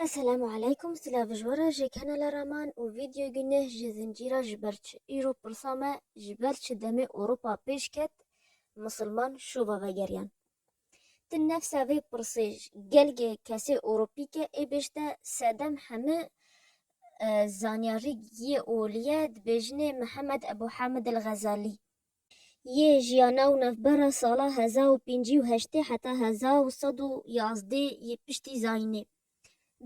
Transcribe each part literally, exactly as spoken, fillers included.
Esselamu aleykum, silav ji we re ji kanala Raman û vîdeo gune ji zincîra ji ber çi? Îro pirsa me ji ber çi demê Ewropa pêş ket, misilman şova vegeriyan? Di nefsa vê pirsê gelgê kesê Ewropî ke ê bêjte sedem hemî, e, zanyarî yê olî ye dibêjinê Mihemed Ebû Hamid el Xezalî. Yê jiyana û navbera sala hezar û pêncî û heştê heta hezar û sed û yazdê yê piştî zayînê.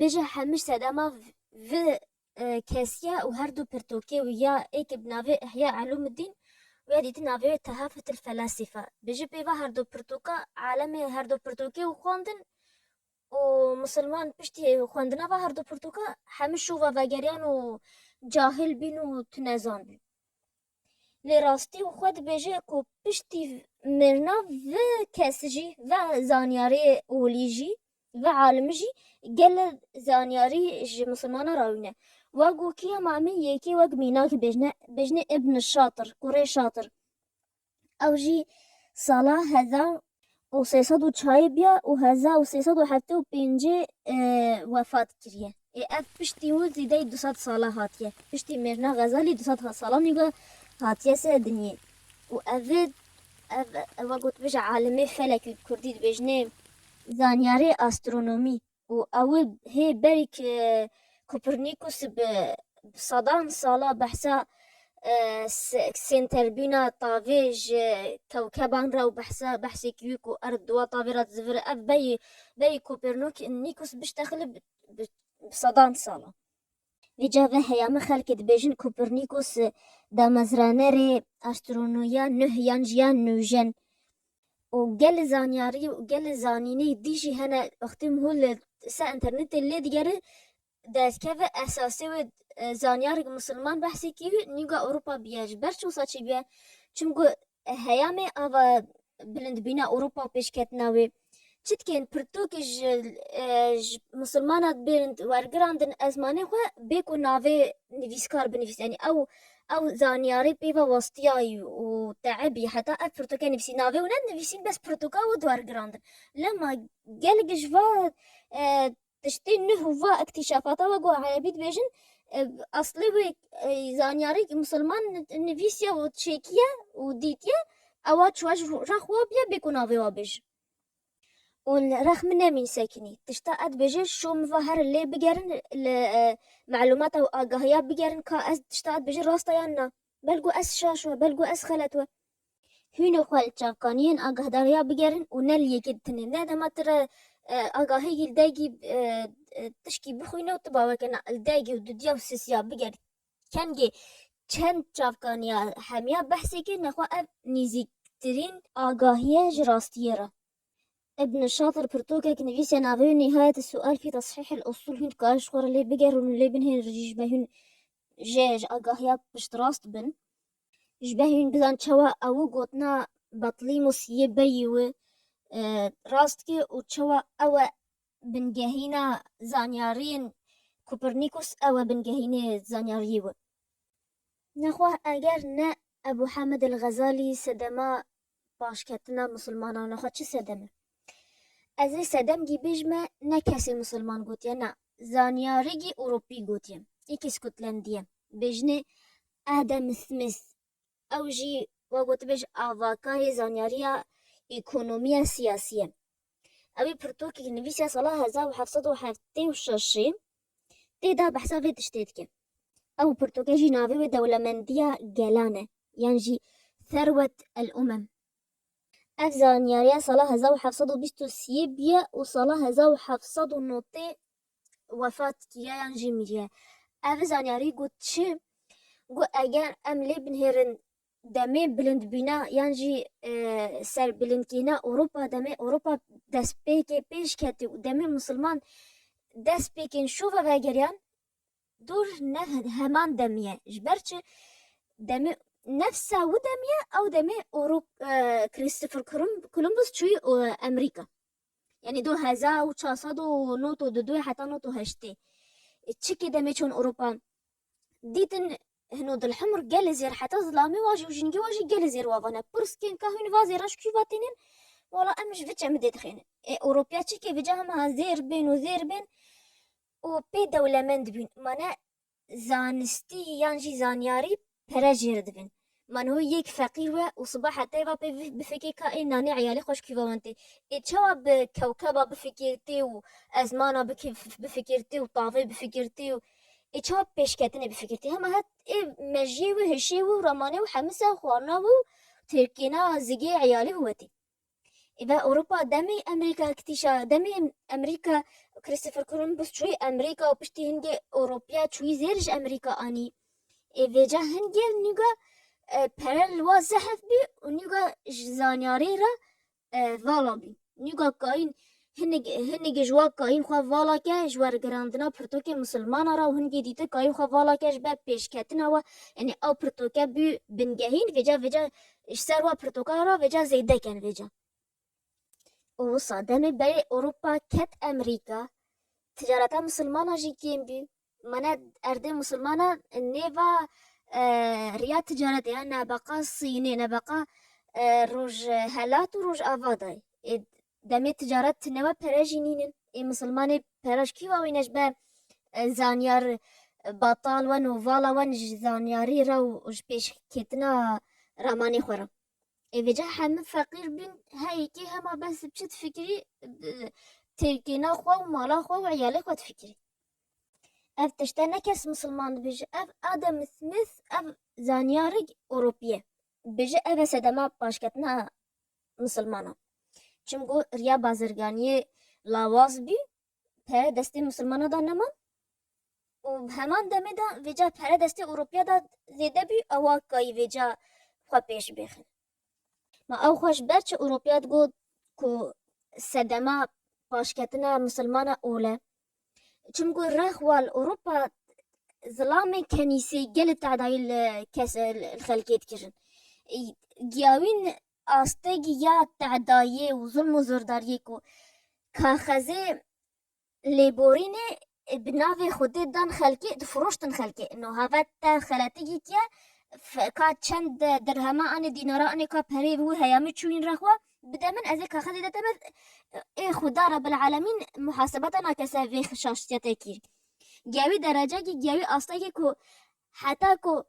Bêje hemî sedema vi, e, kesiya û her du pirtokê wî ya êkê bi navê Ihya Elûmiddîn û ya dî di navê wê Tehafutul Felasife. Bêje pêva her du pirtoka, alemê her du pirtokê û xwendin û misilman piştî xwendina va her du pirtoka hemî şova vegeriyan û cahil bîn û tunezan bîn. Lê rastî xwe dibêje ku piştî mirina vi kes jî, ve zanyarê olî jî, ve alim jî gelek zanyarî ji misilmana rawîne. Wek ku kî hema em ê yekê wek mînak bêjne, bêjne Ibn Şatir, kurê Şatir. Ew jî sala hezar û sê sed û çarê bîya û hezar û sê sed û heftê û pêncê, e, wefat kiriye. Ê ev piştî wî zêdeyî du sed sala hatiye. Piştî mirina Xezalî du sed salan wî hatiye ser dinyê. Û ev ê, ev, ev e gotibêje alimê felek wî bi kurdî dibêjinê zanyarê astronomî. Û ew ê hê berî ke Kopernikus bi, bi sedan sala behsa, e, se-, senterbîna tavê ji kewkeban re û behsa, behsê kî wî ku erd di wa tavê re dizivire. Ev berî, berî Kopernikus biştexile bi, bi, bi sedan sala. Vêca ve heyame xelkê dibêjin Kopernikus damezranerê astronomiya nuh yan jî ya nûjen. Û gelê zanyarî û gelê zanînê dî jî hene, wextê min hûn li ser înternetê lê digere, derdikeve esasê wê, e, zanyarek misilman behsê kiriye, nîga Ewropa bûye. Ji ber çi wisa çêbûye? Çimku heyamê ava bilindbîna Ewropa û pêşketina wê. Çi dikên pirtûkê ji, e, ji misilmana bên wergirandin ezmanê xwe bê ku navê nivîskar binivîse. Yanî ew, ew zanyarê pê ve westiyayî û teebî heta ev pirtûke nivîsî. Navê wî nedinivîsîn, bes pirtûka wî diwergirandin. Lema gelek ji va, e, tiştê nuh û va îktîşafata wek ku erebî dibêjin, e, eslê wê, e, zanyarê misilman nivîsiye û çêkiye û dîtiye, ewa çûye ji rex wa bûye bê ku navê wa bêjin. Û li rex min nemîn sekinî. Tişta ez dibêjim, şo min va herin lê bigerin, li, e, melûmata û agahiya bigerin ka ez tişta ez dibêjim rast e yan na. Belku ez şaş we, belku ez xelet we. Hûn ê xwe li çavkaniyên agahdariya bigerin û ne li yekê ditinê. Ne dema tu re, e, agahiyekî li dayikî, e, e, tişkî bixwîne û tu bawer kene li dayikê û dudiya û sisiya biger. Kengê çend çavkaniya hemiya behsê kir, nexwe ev nîzîktirîn agahiye ji rastiyê re. Ibn Şatir pirtûkek nivîsiye navê wê Nihayet Sual fî Teshîhil Usul, hûn dikarin ji xwe re lê bigerin û lê binihêrin jî ji me hûn jê ji agahiya piştrast bin. Ji ber hûn bizan çawa ew gotina Batlimus yê beyî wî, e, rast dike û çawa ew e bingehîna zanyariyên Kopernikus, ew e bingehînê zanyariyê wî. Nexwe eger ne Ebû Hamid el Xezalî sedema paşketina misilmanan, nexwe çi sedem e? Ez ê sedemgî bêjme, ne kesê misilman gotiye, na, zanyarîgî Ewropî gotiye. Êkê Skotlendiye. Bêjinê Adam Smith. Ew jî, wa gotibêj, avakarê zanyariya ekonomiya siyasî ye. Ew ê pirtûkek nivîsiya sala hezar û heft sed û heftê û şeşê. Tê de behsa vê tiştê dike. Ew pirtûke jî navê wê Dewlemendiya Gelan e, yan jî Serwet el Umem. Ev zanyariya sala hezar û heft sed û bîst û sê bûye û sala hezar û heft sed û notê wefat kiriye yan jî miriye. Ev zanyarî got çi? Got eger em lê binihêrin demê bilindbîna yan jî, e, serbilindkirina Ewropa, demê Ewropa destpêkê pêş ketî û demê misilman destpêkên şova vegeriyan, dor ne heman demî ye. Ji ber çi? Demê nefsa wî demî ye, ew demê Ewrop-, e, Christopher Colum-, Columbus çûyî, e, Amerîka. Yanî do hezar û çar sed û nod û du heta nod û heştê. E, çikê demê çûn Ewropa? Dîtin hino dilhumr gelê zêr, heta zilamê wa jî û jîngê wa jî gelê zêr wa vane. Pirs kên ka hûn va zêra ji kû va tênin? Wala em ji viçe mi dê dixênin. E, Ewropiya çikê vica hema zêr bên û zêr bên. û pê dewlemend bûn. Mane zanistî yan jî zanyarî pere jê re dibin. Mane ho yek feqîr we û siba heta êva pê bi-, bifikê ka ê nanê eyalê xwe ji kî ve wentê. Ê çawa bi kewkeba bifikirtê û ezmana biki-, bifikirtê û tavê bifikirtê û ê çawa pêşketinê bifikirtê. Hema het ê mejiyê wî, hişê wî û ramanê wî hemî ser xwarina wî û têrkêna zigê eyalê wî wetê. Ê ve Ewropa demê Amerîka kitîşa, demê Amerîka Christopher Columbus çûyî Amerîka û piştî hingê Ewropiya çûyî zêr ji Amerîka anî. Ê vêca hingê nîga, e, pere li wa zehf bî û nîga ji zanyarî re, e, vala bî. Nîga kayîn hinik, hinik ji wa kayîn xwe vala ke ji wergerandina pirtûkê misilmana re û hingê dîtir kayîn xwe vala ke ji ber pêşketina we, yanî ew pirtûke bî bingehîn, vêca, vêca ji ser wa pirtûka re vêca zêde ken vêca. Û wisa demê berê Ewropa ket Amerîka, ticareta misilmana jî kêm bî. Mane erdê misilmana nêva, e, riya ticaretê ya nebeqa Sînê, nebeqa, e, Rojhelat û Rojava dayê. Ê, demê ticaret tune we pere jî nînin. Ê misilmanê pere ji kî ve wîne ji ber, e, zanyar, e, batal wen û vala wen ji zanyarî re û ji pêşketina ramanê xwe re. Ê vêca hemî feqîr bîn, heyekê hema bes bi çi difikirî, têrkêna xwe û mala xwe û eyalê xwe difikirî. Ev tişte ne kes misilman dibêje, ev Adam Smith, ev zanyarek Ewropî ye. Dibêje ev e sedema paşketina misilmanan. Çimku riya bazirganiyê lawaz bî, pere destê misilmana da nema. Û heman demê de vêca pere destê Ewropiya da zêde bî, ewa kayî vêca xwe pêş bêxin. Ma ew xwe ji ber çi Ewropiya digot ku sedema paşketina misilmana ol e? Çimku rexwal Ewropa zilamê kenîsê gelê tehdayî li kes, li xelkê dikirin. Giyawîn astekî ya tehdayê û zulm û zordariyê ku kaxezê lêborînê bi navê Xwedê dan xelkê, difiroştin xelkê. No heve te xeletikî kiye, f-, ka çend dirhema anê dînara anê ka perê wî heya min çûyîn rexwa, bide min ez ê kaxezê de te me, ê Xuda Rebbil Alemîn muhasebeta nake ser vê şaştiyetê kir. Gewî derecekî, gewî astekî ku heta ku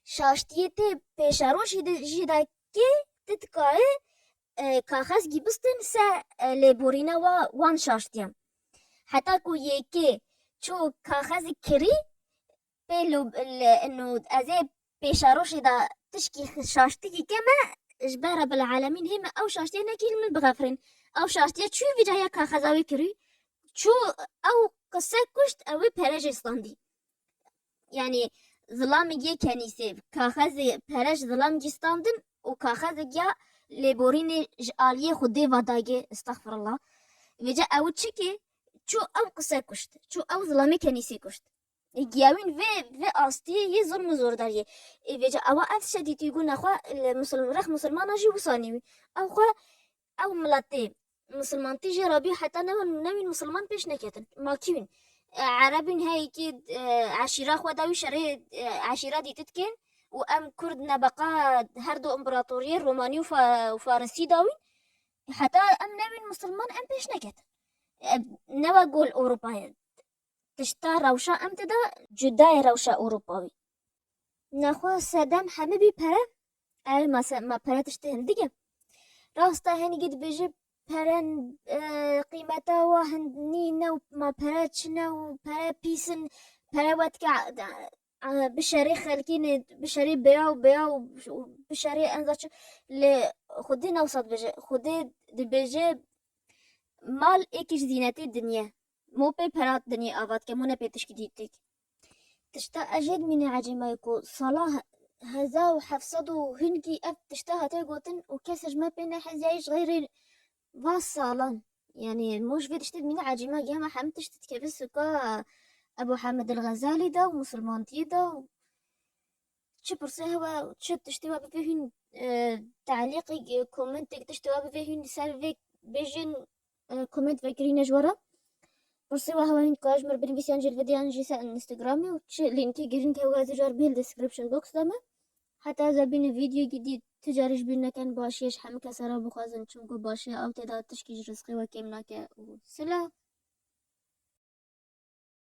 şaştiyê tê pêşerojî de, jî de kê, tu dikarî, e, kaxezgî bistin se, e, lêborîna wa, wan şaştiyan. Heta ku yekê çû kaxezî kirî, pê lo, le, ino, ez ê pêşerojê de tişkî xi-, şaştikî keme, ji ber Rebbil Alemîn hê me ew şaştiye nekî li min bixefirin. Ew şaştiye çû vîca ya kaxeza wê kirî, çû ew qise kuşt, ew ê pere jê standî. Yanî zilamê yê kenîsê, kaxezê pere ji zilam gî standin û kaxezê giya lêborînê ji aliyê Xwedê va dagê, estexfirullah. Vêca ew çikê, çû ew qise kuşt, çû ew zilamê kenîsê kuşt. Ê giyawîn vê, vê astiyê yê zulm û zordariyê. Ê vêca ewa ev şedîtî gu nexwe li musul-, rex musulmana jî wisa nî wî. Ew xwe, ew miletê musulmantî jê rabî heta newin, newîn musulman pêş neketin. Ma kî wîn? E, Erebîn heyekî, e, eşîra xwe dawî şerê, e, eşîra dîtit kên û em Kurd nebeqa her du împaratoriyê Romanî û Fa-, û Farisî dawîn. Heta em newîn musulman em pêş neketin. E, newe gol Ewropayê. Tişta rewşa em tê de cuda ye rewşa Ewropawî. Nexwe sedem hemî bî pere. Ev ma se-, ma pere tiştê hindik e. Rast e, hinekî dibêje pere, e, qîmeta wa hin-, nîne û ma pere çi ne û pere pîs in, pere we dike, e, bişerê xelkî ne, bişerê bêya û bêya û bişerê enza çi. Lê Xwedê ne wisa dibêje. Xwedê dibêje mal êk ji zînetê dinyê. Mo pê pera dinyê ava dike, mo ne pê tişkî dîtik. Tişta ez jê dimîne ecêma ye ku sala he-, hezar û heft sed û hinkî ev tişta hate gotin û kes ji me pê neheziyayî ji xeyrê va salan. Yanî mo ji vê tiştê dimîne ecêma ye, hema hemî tişt dikeve suka Ebu Hemed el Xezalî de û musulmantiyê de û çi pirsê hewe, çi tiştê we bivê hûn, e, te'lîqek, e, komentek, tiştê we bivê hûn ser vê bêjin, e, koment vekirîne ji we re. Pirsê we hewe hûn dikare ji me re binivîsî yan jî li vê de yan jî ser Instagramê û çi lînkê girîng hewe ez ê ji we re bihêl description box de me. Heta ez ê bîne vîdyoyekî dî tu carî ji bîr nekin, başiyê ji hemû kesa re bixwazin, çimku başiya ew tê de tişkî ji rizqê we kêm nake û silav.